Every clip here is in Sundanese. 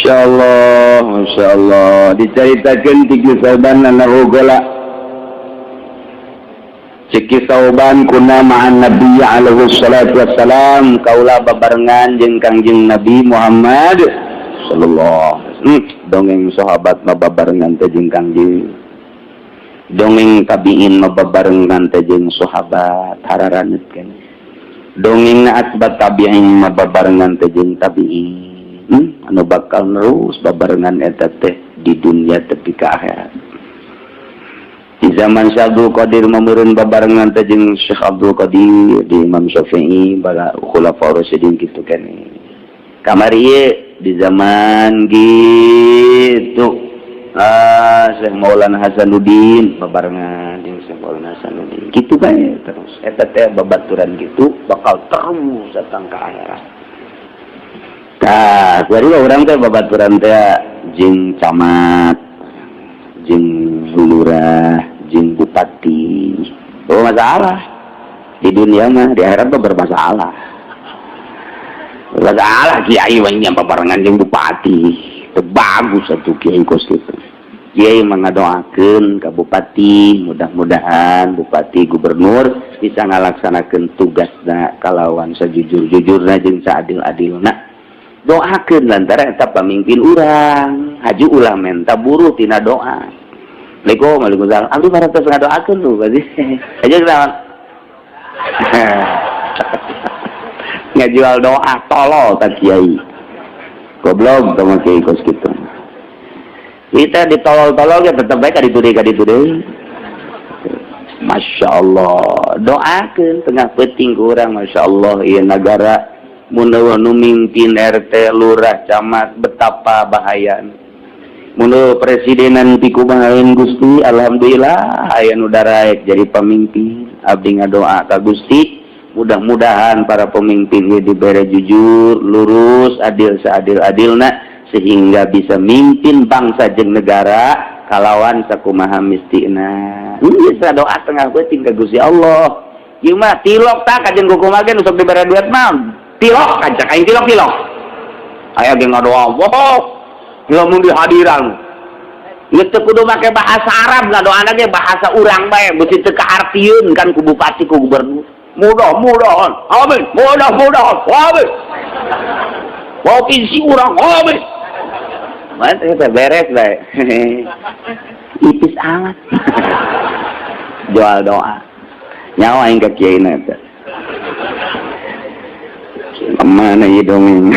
Masya Allah, Masya Allah. Diceritakan ti Ki Sauban annahu qala. Cek Ki Sauban kunna ma'an Nabi alaihi salatu wassalam, kaula babarengan jeung Kangjeng Nabi Muhammad sallallahu alaihi wasallam. Dongeng sahabat mah babarengan teh jeung Kangjeng. Dongeng tabiin mah babarengan teh jeung sahabat hararanut kan. Dongeng atba tabiin mah babarengan teh jeung tabiin. Anu bakal nerus babarengan eta teh di dunia tepi ka akhirat. Di zaman Syekh Abdul Qadir mameureun babarengan teh jeung Syekh Abdul Qadir, di Imam Syafi'i, bala Khulafaur Rasyidin kitu keneh. Kamari ieu di zaman gitu. Syekh Maulana Hasanuddin babarengan jeung Syekh Maulana Hasanuddin. Kitu bae terus. Eta teh babaturan gitu bakal terus datang ke akhirat. Tah, kuari urang teh babaturan teh jeung camat, jeung lurah, jeung bupati. Oh, masalah. Di dunia mah, di akhirat mah bermasalah. Bermasalah kiai mah nya babarengan jeung bupati. Teu bagus atuh kiai kos kitu. Kiai mah ngadoakeun ka bupati, mudah-mudahan bupati gubernur bisa ngalaksanakeun tugasna kalawan sajujur-jujurna jeung saadil-adilna. Doakeun lantaran eta pamimpin urang, haju ulah menta buruh tina doa. Assalamualaikum, waalaikumsalam. Abdi parantos ngadoakeun lu berarti. Aja naon? Ngajual doa tolol tak kiai. Goblok sama kiai kos kitu. Kita ditolol-tolol ya tetep bae ka ditu deui ka ditu deui. Masya Allah, doakeun tengah peuting ku urang, Masya Allah, ieu nagara mun nu mimpin RT, lurah, camat betapa bahaya. Mun presidenan pikumahaeun Gusti, alhamdulillah aya nu daraek jadi pamimpin. Abdi ngadoa ka Gusti, mudah-mudahan para pemimpin ieu dibere jujur, lurus, adil seadil-adilna sehingga bisa mimpin bangsa jeung negara kalawan sakumaha mistina. Bisa doa tengah peuting ka Gusti Allah. Ieu mah tilok tak kajen kumaha ge nu sok dibere duit mah. Tilok kacak aing tilok tilok. Aya ge ngadoa, wah, lamun dihadiran. Geus teu kudu make bahasa Arab ngadoana ge bahasa urang bae, beusi teu kaartieun kan ku bupati ku gubernur. Mudah-mudahan, amin, mudah-mudahan, amin. Provinsi urang, amin. Mana teh beres bae. Ipis amat. Jual doa. Nyawa aing ka kiai na eta. Kemana ieu dongeng?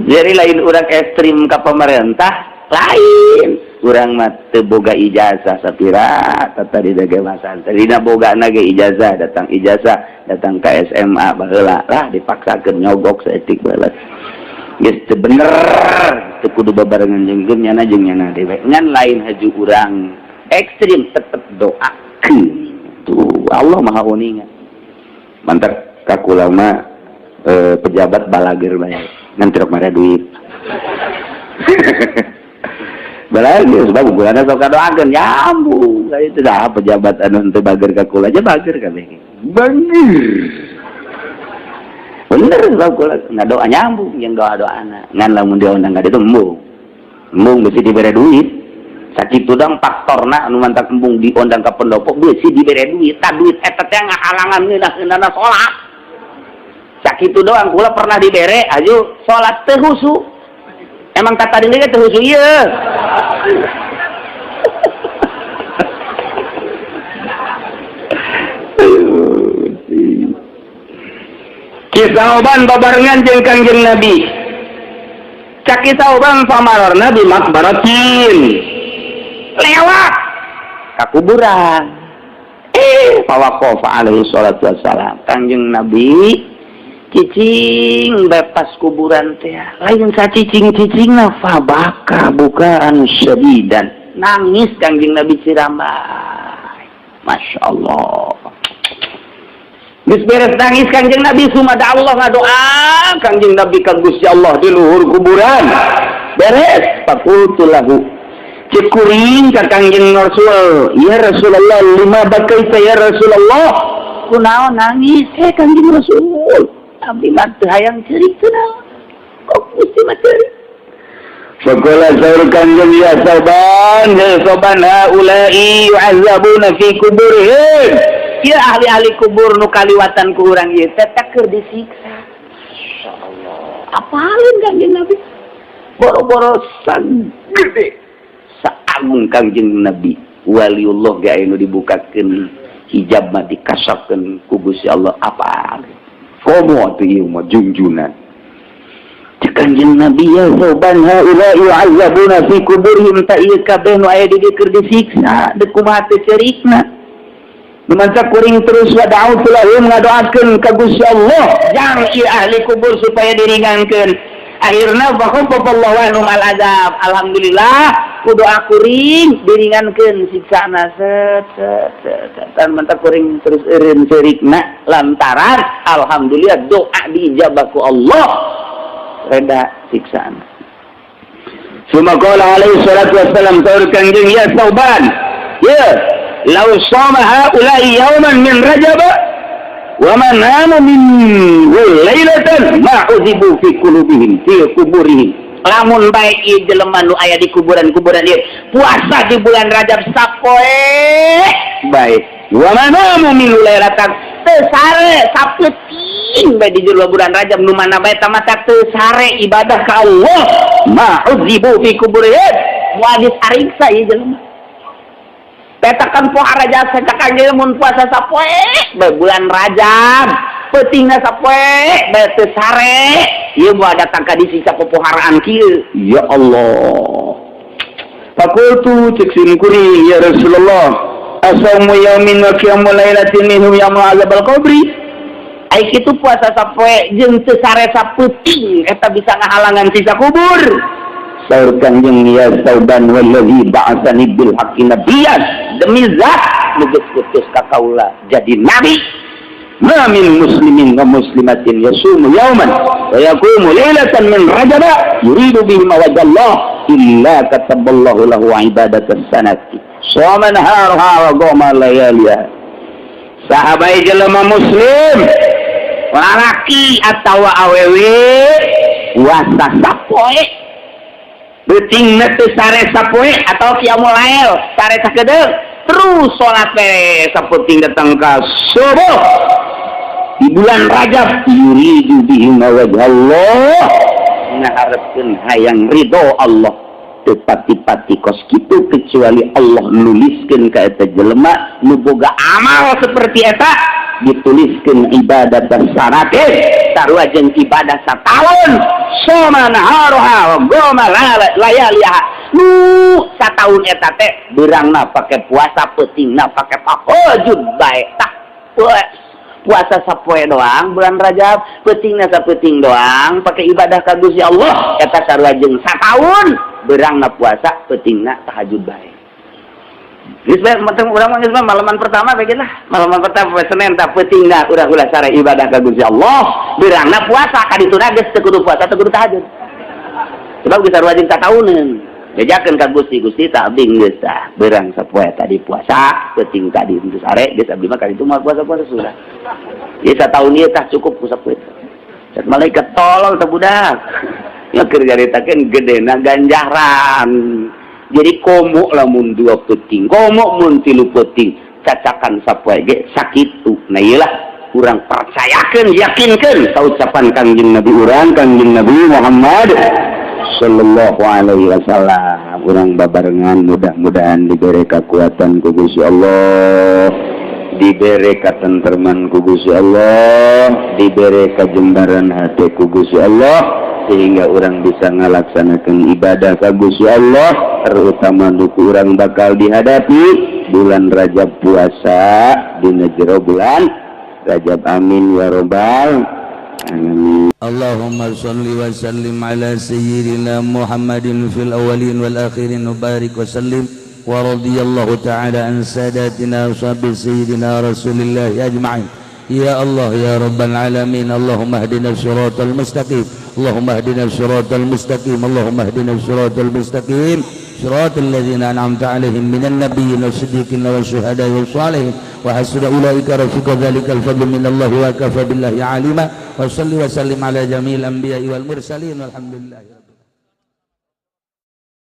Jadi lain urang ekstrim ke pemerintah, lain. Urang mah teu boga ijazah sapira, tadi dage bahasa. Tadina boga ge ijazah, datang ke SMA baheula lah dipaksakeun nyogok saeutik baheula. Geus teu bener, teu kudu babarengan jeung nyana jeung nyana dewe. Ngan lain haju urang ekstrim tetep doakeun. Tuh Allah Maha Uninga. Mantap kakula mah pejabat balager bae. Ngan tirok mare duit. Balager sebab ukuranna sok kadoakeun nyambung. Itu dah pejabat anu henteu bager ka kula aja bager kabeh. Bager. Bener sebab kula ngadoa nyambung yang doa-doana. Ngan lamun diundang ka ditu embung. Embung beusi dibere duit. Sakitu dong faktorna anu mantak embung diundang ka pendopo beusi dibere duit. Tah duit eta teh ngahalangan ngeunah-ngeunahna salat. Sakitu doang kula pernah dibere aju salat teu husu. Emang kata diri teu husu ieu. Ki Sauban babarengan jeung Kangjeng Nabi. Cak Ki Sauban famararna bi makbaratin. Lewat ka kuburan. Fawaqafa alaihi salatu wassalam. Kangjeng Nabi cicing bebas kuburan teh. Lain sacicing-cicingna fabaka bukaan syadidan. Nangis Kangjeng Nabi cirambay. Masya Allah. Geus beres nangis Kangjeng Nabi sumada Allah ngadoa Kangjeng Nabi ka Gusti Allah di luhur kuburan. Beres faqultu lahu. Cek kuring ka Kangjeng Rasul, ya Rasulullah lima bakaita ya Rasulullah. Kunaon nangis Kangjeng Rasul? Abdi mah teu hayang ceurik teu kok Gusti mah ceurik. Faqala, saur Kanjeng, ya Tsauban, ya Tsauban, haula'i yu'azzabuna fi kuburihim. Ya, ahli-ahli kubur nu kaliwatan ku urang ieu teh keur disiksa. Insyaallah. Apalin Kanjeng Nabi? Boro-boro sagede saagung Kanjeng Nabi, waliullah ge aya nu dibukakeun hijab mah, dikasapkeun ku Gusti Allah, apa komo atuh ieu mah junjunan. Kanjeng Nabi, ya Tsauban, haula yu'azzabuna fi kuburihim, ta ieu kabeh nu aya di dieu keur disiksa, deuk kumaha teu ceurikna. Nu matak kuring terus wa da'utu lahum, ngadoakeun ka Gusti Allah jang ieu ahli kubur supaya diringankeun. Akhirna fa khaffafallahu anhum al azab. Alhamdulillah, ku doa kuring diringankeun siksana, set set set. Dan matak kuring terus eureun ceurikna lantaran alhamdulillah doa diijabah ku Allah, reda siksaan. Summa qala alaihi salatu wassalam, saur Kanjeng, ya Tsauban, ya law shama haula'i yawman min Rajab wa man nama min lailatan ma udzibu fi qulubihim fi kuburihim. Lamun bae ieu jelema nu aya di kuburan-kuburan ieu puasa di bulan Rajab sapoe bae, wa man nama min lailatan, teu sare sapeuting bae di jero bulan Rajab, nu mana bae tamata teu sare ibadah ka Allah, ma udzibu fi kuburihim, moal disariksa ieu jelema. Petakan pohara jasa cakang mun puasa sapoe bae bulan Rajab, peutingna sapoe bae teu sare, ieu moal datang ka disiksa popoharaan kieu. Ya Allah. Fakultu, cek sim kuring, ya Rasulullah, asaumu yaumin wa qiyamu lailatin minhum yamna'u azabal qabri? Ai kitu puasa sapoe jeung teu sare sapeuting eta bisa ngahalangan siksa kubur? Saur Kanjeng, ya Tsauban, wallazi ba'atsani bil haqqi nabiyyan, demi zat nu geus utus ka kaula jadi nabi, ma min muslimin wa muslimatin yasumu yauman wa yaqumu lailatan min Rajab yuridu bihi wajha Allah illa kataballahu lahu ibadatan sanati shoma naharuha wa qama layaliha. Saha bae jelema muslim, lalaki atawa awewe, puasa sapoe, beutingna teu sare sapoe atau qiyamul lail sare sakedeung, terus salat we sapeuting datang ka subuh di bulan Rajab, yuridu bihi wajha Allah, ngaharepkeun hayang ridho Allah, teu pati-pati kos kitu kecuali Allah nuliskeun ka eta jelema nu boga amal seperti eta, dituliskeun ibadah sanate sarua jeung ibadah sataun, shoma naharuha wa qama layaliha. Nu sataun eta teh beurangna pake puasa, peutingna pake tahajud bae. Tah, puasa sapoe doang bulan Rajab, peutingna sapeuting doang pake ibadah ka Gusti Allah, eta sarua jeung sataun beurangna puasa, peutingna tahajud bae. Geus bae urang mah, geus malaman pertama bae lah. Malaman pertama poe Senin, tah, peutingna urang ulah sare ibadah ka Gusti Allah, beurangna puasa ka dituna geus teu kudu puasa, teu kudu tahajud. Sebab geus sarua jeung satauneun. Bejakeun ka Gusti, Gusti, tak abdi geus tah beurang sapoe tadi puasa, peuting tadi teu sare, geus abdi mah ka ditu moal puasa-puasa sudah. Ieu sataun ieu tah cukup ku sapoe. Cek malaikat, tolong teh budak. Ya keur nyaritakeun gedena ganjaran. Jadi komo lamun dua peuting, komo mun tilu peuting, cacakan sapoe ge sakitu. Nah, iyalah urang percayakeun, yakinkeun ka ucapan Kangjeng Nabi urang, Kangjeng Nabi Muhammad sallallahu alaihi wasallam. Urang babarengan mudah-mudahan diberi kekuatan ku Gusti Allah, diberi katentreman ku Gusti Allah, diberi kajembaran hati ku Gusti Allah, sehingga urang bisa ngalaksanakan ibadah ka Gusti Allah, terutama duku urang bakal dihadapi bulan Rajab, puasa dina jero bulan Rajab. Amin ya robbal alamin. اللهم صل وسلم على سيدنا محمد في الأولين والآخرين وبارك وسلم، ورضي الله تعالى عن ساداتنا أصحاب سيدنا رسول الله أجمعين. يا الله، يا رب العالمين، اللهم اهدنا الصراط المستقيم، اللهم اهدنا الصراط المستقيم، اللهم اهدنا الصراط المستقيم، صراط الذين أنعمت عليهم من النبيين والصديقين والشهداء والصالحين، وحسن أولئك رفيقا. ذلك الفضل من الله وكفى بالله عليما. Wa salli wa sallim ala jami'il anbiya'i wal mursalin, walhamdulillah.